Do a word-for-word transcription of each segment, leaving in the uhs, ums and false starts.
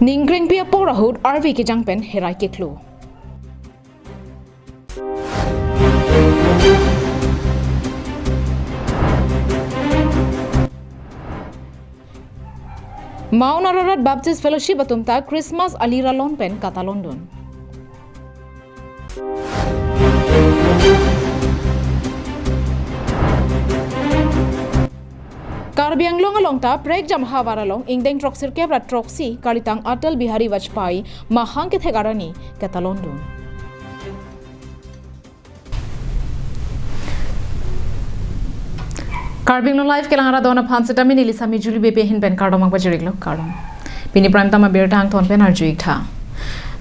Ning krengpi apor ahut arve kejang pen herai keklo. Mount Ararat Baptist Fellowship atum ta Christmas aliralon pen katalondun. Karbi Anglong along ta prekjam havar along ingdeng throksi kep ra throksi kalitang Atal Bihari Vajpayee mahang kethek arni katalondun. Karbi Anglong Live kelang arat don aphan seta neli Lisa Mijuli Beypi ahin pen kardom nangpajir-iklo, kardom. Pini prime time abirta angton pen arju-ik tha.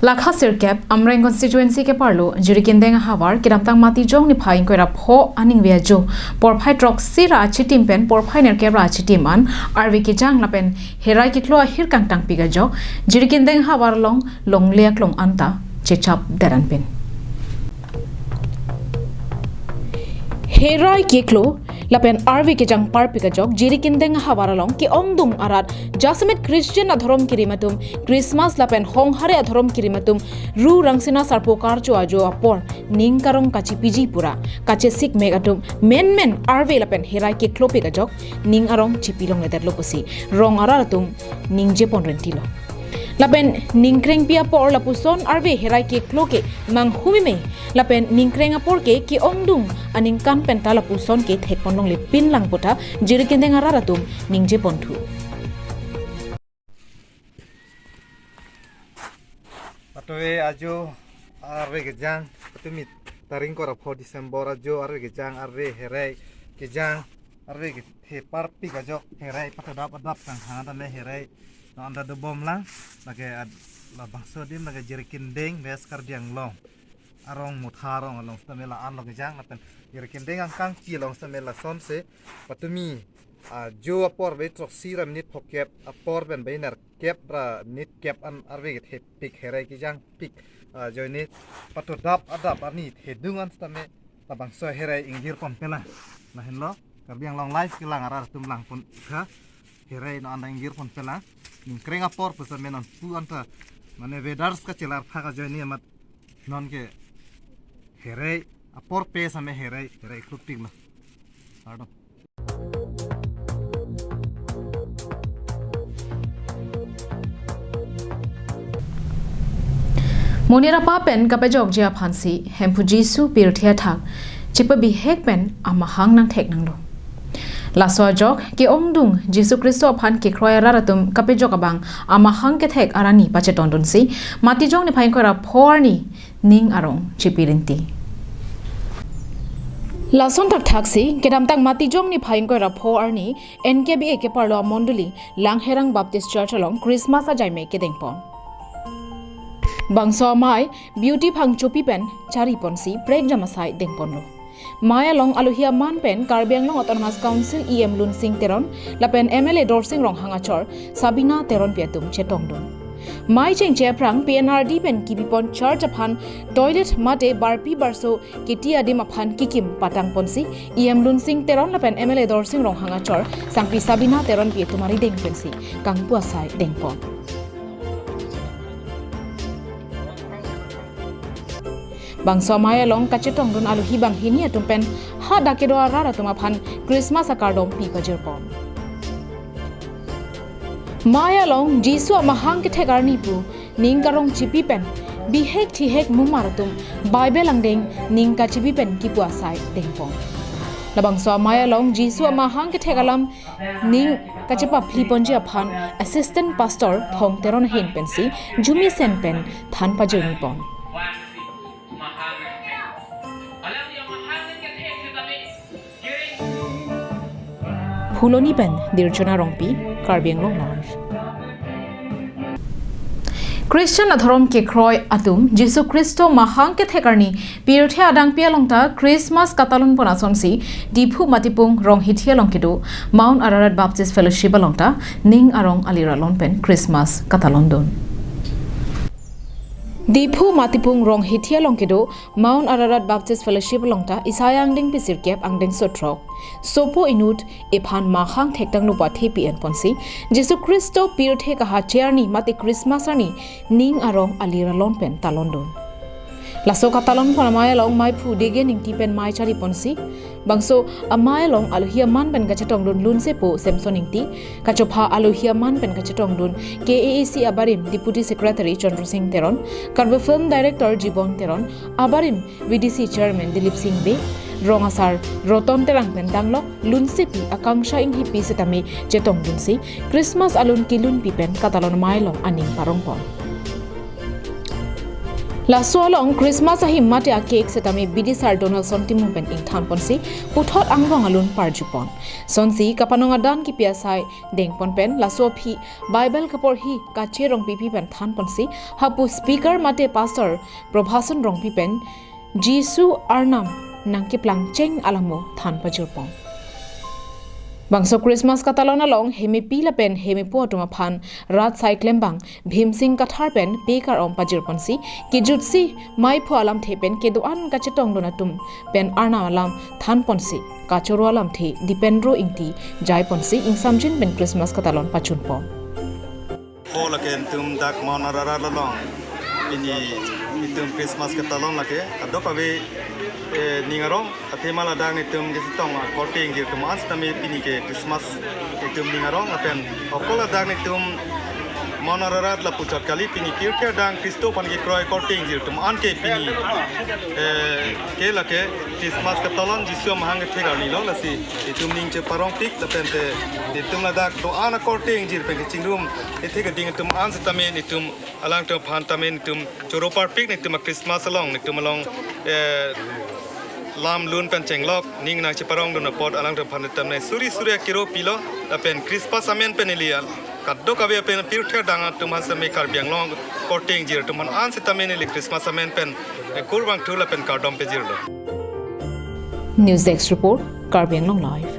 Lakha sirkep Amreng constituency keparlo Jirikindeng ahavar kedamtang Matijong niphai ingkoi ra pho aningve ajo porphai throksi ra achitim pen porphai nerkep ra achitim an arve kejang lapen herai keklo ahir kangtangpik ajok Jirikindeng ahavar along longle aklong anta chechap deran pen. Herai keklo lapen arve kejang parpik ajok Jirikindeng ahavar along ke-ongdung arat jasemet Christian adhorom kerim atum Christmas lapen Honghare adhorom kerim atum Ru Rangsina Sarpo karcho ajo apor ning karong kachipiji pura kachesik mek atum menmen arve lapen herai keklopik ajok ning arong chipilongledetlo pusi rong arat atum ningje pon rentilo. Lapen ning krengpi apor lapuson arve herai keklo ke manghumeme lapen ning kreng apor ke ke-ongdung aningkan penta lapuson ke thekponlongle pinlang puta Jirikindeng arat atum ningje ponthu. Patove ajo arve kejang, patumi tarik ingkoi ra pho December ajo arve kejang, arve herai kejang, arve kethe parpik ajok herai patodap adap kanghang tame herai non anta dobomlang, lake ad-, labangso adim lake Jirikindeng West Karbi Anglong arong Motha arong along sitame la-an lo kejang lapen Jirikindeng angkangchi along sitame lasonsi patumi ajo apor bai throksi ra minit phokep apor pen bai nerkep ra minit kep an arve kethepik herai kejangpik ajoine patodap adap arni thedung an sitame labangso herai ingjir ponpelang. Lahenlo Karbi Anglong Live kelang arat atum langpon tha, herai non anta ingjir ponpelang. Ning kreng apor pusitame nonpu anta mane weathers kachelar phak ajoine amat nonke herai apor pe sitame herai, herai klopiklo. Pardon. Monit apa pen kapejokji aphansi Hemphu Jisu pirthe athak chepabihek pen amahang nangthek nanglo. Laso ajok ke-ongdung Jisu Khristo aphan kekroi arat atum kapejok abang amahang kethek arni pachetondunsi Matijong niphai ingkoi ra pho arni ning arong chipirinti. Lason thakthaksi kedamtang Matijong niphai ingkoi ra pho arni N K B A keparlo amondoli Langherang Baptist Church along Christmas ajaime kedengpon. Bangso amei Beauty Phangchopi pen chariponsi prekjam asai dengponlo. Mei along alohi aman pen Karbi Anglong Autonomous Council E M Lunsing Teron lapen M L A Dorsing Ronghang achor Sabina Teronpi atum chetongdun. Mei chengche aphrang P N R D pen kibipon church aphan toilet mate barpi barso kiti adim aphan kikim patangponsi E M Lunsing Teron lapen M L A Dorsing Ronghang achor sangpi Sabina Teronpi atum arideng pensi kangpu asai dengpon. Bangso amei along kachetongdun alohi banghini atum pen hadak kedo arat atum aphan Christmas akardom pi pajirpon. Mei along Jisu amahang kethek arni pu ning karong chipi pen bihek thihek mumar atum Bible angdeng ning kachipi pen kipu asai dengpon. Labangso amei along Jisu amahang kethek alam ning kachepapli ponji aphan Assistant Pastor Thong Teron ahin pensi jumi sen pen than pajirmi pon. Phuloni pen Dirjona Rongpi, Karbi Anglong Live. Christian adhorom kekroi atum Jisu Khristo mahang kethek arni pirthe adangpi along ta Christmas katalonpon asonsi Diphu Matipung Ronghithi along kedo Mount Ararat Baptist Fellowship along ta ning arong aliralon pen Christmas katalondun. Diphu Matipung Ronghithi along kedo Mount Ararat Baptist Fellowship along ta Isaiah angdengpi sirkep angdengso throk sopo inut ephan mahang thektang lupa thepi enponsi Jisu Khristo pirthe kahache arni mate Christmas arni ning arong alir alon pen talondun. Laso katalonpon amei along meiphu Degen Ingti pen mei chariponsi. Bangso amei along alohi aman pen kachetongdun lunsepo Samson Ingti, kachopha alohi aman pen kachetongdun K A A C abarim Deputy Secretary Chandra Singh Teron, Karbi Film Director Jibon Teron, abarim V D C Chairman Dilip Singh Bey, rong asar Roton Terang pen danglok lunsepi Akangsha Inghipi setame chetongdunsi Christmas alun kelunpi pen katalon amei along aning parongpon. Laso along Christmas ahim mate a-cake setame bidisar Donaldson Timung pen ingthanponsi puthot angbong alun parjupon. Sonsi kapanong adan kipi asai dengpon pen laso aphi Bible kaporhi Kache Rongpipi pen thanponsi hapu speaker mate pastor Probhason Rongpi pen Jisu Arnam nangkeplangcheng alamo than pajirpon. Bangso Christmas katalon along hemepi lapen hemepo atum aphan rat sai klembang Bhim Singh Kathar pen pekar-om pajirponsi kejutsi meiphu alamthe pen kedo-an kachetongdun atum pen Arnam alam thanponsi kachoro alamthe Dipendro Ingti jaiponsi ingsamjin pen Christmas katalon pachunpon. Ho lake netum dak Mount Ararat along pini netum Christmas katalon lake adok ave, eh, ning arong. Athema ladak netum kachetong akorte ingjir atum an setame pini ke Christmas netum ning arong lapen okol ladak netum Mount Ararat lapu chot kali, pini pirthe adang Khristo aphan kekroi korte ingjir atum an ke pini, eh, ke lake Christmas katalon Jisu amahang kethek arni lo, lasi netum ning cheparongpik lapen te netum ladak do-an akorte ingjir pen kechingrum kethek ading atum an setame netum alangtum aphan tame netum choro parpik netum a-Christmas along netum along, eh, lam lun pen chenglok ning nangcheparongdun apot alangtum aphan netum nai suri suri akiro pilo lapen Christmas amen pen ili al kadokave pen pirthe adang atum aphan setame Karbi Anglong korte ingjir atum aphan an setame ili Christmas amen pen, eh, kurvangthu lapen kardom pejirlo. News Desk Report, Karbi Anglong Live.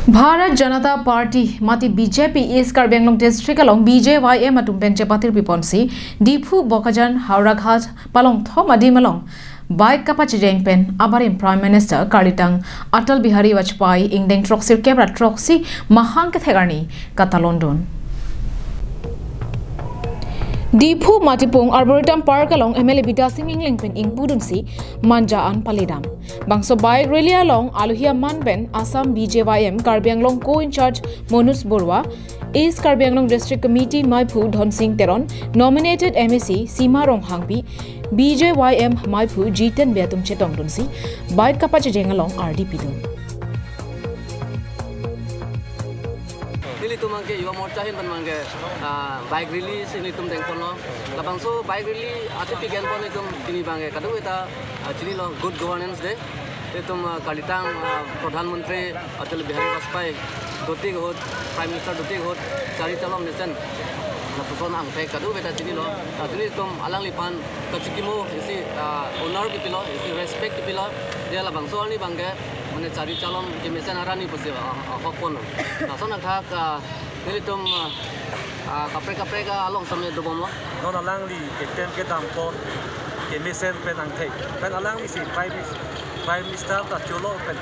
Bharat Janata Party mate B J P East Karbi Anglong District along B J Y M atum pen chepatirpiponsi Diphu Bokajan Howraghat palong thom adim along bike kapachejeng pen abarim Prime Minister karlitang Atal Bihari Vajpayee ingdeng throksirkep ra throksi mahang kethek arni katalondun. Diphu Matipung Arboretum Park along M L A Bidya Sing Engleng pen ingpudunsi manja an paledam. Bangso bike rally along alohi aman pen Assam B J Y M Karbi Anglong co-in-charge Manoj Baruah, East Karbi Anglong District Committee meiphu Dhonsing Teron, nominated M A C Sima Ronghangpi, B J Y M meiphu Jiten Bey atum chetongdunsi bike kapachejeng along ardi pidun. Nelitum abangke Yuva Morcha ahin pen abangke, ah, bike rally si nelitum dengponlo. Labangso bike rally athepi ke-enpon nelitum pini abangke kadokave ta, ah, chinilo, Good Governance Day. Nelitum, ah, karlitang, ah, Pradhan Mantri Atal Bihari Vajpayee dotik ahut, Prime Minister dotik ahut, chari chalom mesen lapuson angthek kadokave ta chinilo. Ah, nelitum alangliphan kachikimo isi, ah, honor kipilo, isi respect kipilo. Dia labangso arni abangke mane chari chalom kemesen arni pusi, ah, ah, ahokpon. Lason athak, ah, nelitum, ah, ah, kaprek kaprek along setame dobomlo. Non alangli keklem kedam apot kemesen pen angthek. Pen alangli si Prime Mis-, Prime Minister ta cholo pen,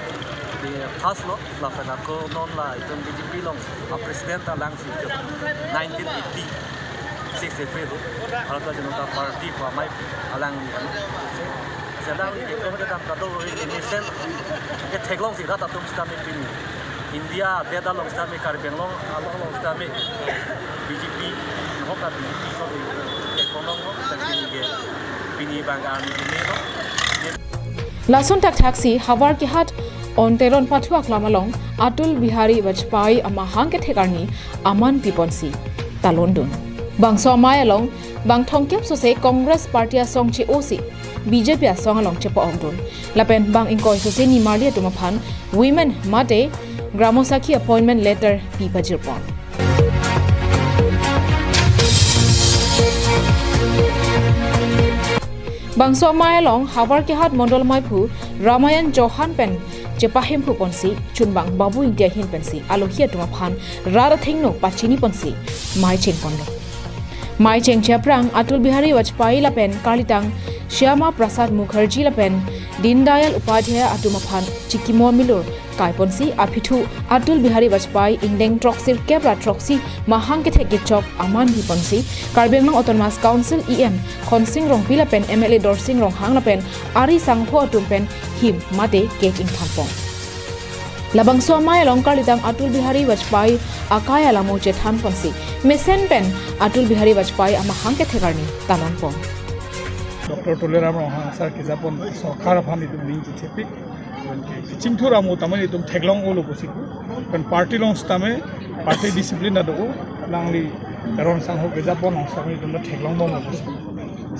eh, pass lo, lapen ako non la itum B J P along a-President alangsi chot nineteen eighty-six April lo, Bharatiya Janata Party pu amei alangli. Selang di keklem kedam kadokave mesen ketheklongsi rat atum setame pini India adet along setame Karbi Anglong along along setame B J P, hok ka B J P so di keklong ho, dan pini ke pini abang arni ini lo. Lason thakthaksi Howraghat Teron pathu aklam along Atal Bihari Vajpayee amahang kethek arni aman piponsi talondun. Bangso amei along bang thomkep sose Congress Party asong che-osi B J P asong along chepa-okdun. Lapen bang ingkoi sose nimarli atum aphan women mate Gramo Sakhi appointment letter pi pajirpon. Bangso amei along Howraghat Mondol meiphu Ramayan Chauhan pen chepahemphu ponsi chunbang Babu Engti ahin pensi alohi atum aphan rat athengno pachini ponsi mei chengponlo. Mei chengche aphrang Atal Bihari Vajpayee lapen karlitang Shyama Prasad Mukherjee lapen Deen Dayal Upadhyaya atum aphan chikimo milur kai ponsi aphi thu Atal Bihari Vajpayee ingdeng throksi kep ra throksi mahang kethek kechok aman bi ponsi Karbi Anglong Autonomous Council E M Khonsing Rongpi lapen M L A Dorsing Ronghang lapen ari sangho atum pen him mate cake ingthanpon. Labangso amei along karlitang Atal Bihari Vajpayee akai alamo chethan ponsi mesen pen Atal Bihari Vajpayee amahang kethek arni talon pon. Doctor Tuliram Ronghang sir kejapon sorkar aphan itum ning chithepik. Chingthur amo tamani itum theklong-olo pusi pu. Kan party along sitame party discipline ado. Alangli Teron sangho kejapon along sitame itum theklongbomlo pusi.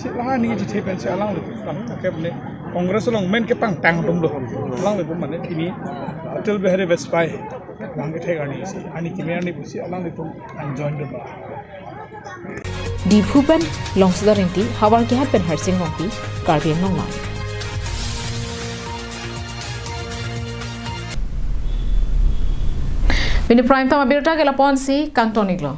Si la ning chithe pensi alangli kan akep ne Congress along men kepangtang atumlo. Alanglitum mane pini Atal Bihari Vajpayee abang kethek arni si ani kimi arni pusi alanglitum an join dolo. Diphu pen Longsodar Engti, Havarkehat pen Harsing Rongpi, Karbi Anglong Live. Pini prime time abirta ke lapu-an si kangton-iklo.